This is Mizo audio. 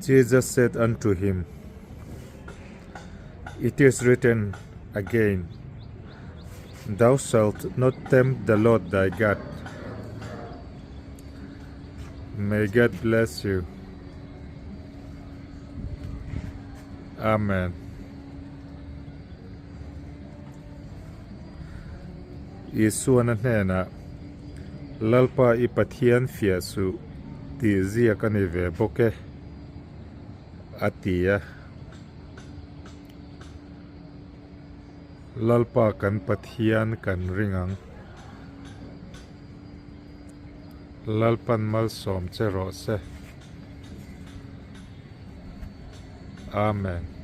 Jesus said unto him, It is written again, Thou shalt not tempt the Lord thy God. May God bless you. Amen. Isuan a hnenah, Lalpa i Pathian fiah suh tih ziak a ni ve bawk e, a ti a. Lalpa kan Pathian kan ring ang. Lalpan malsawm che rawh se. Amen.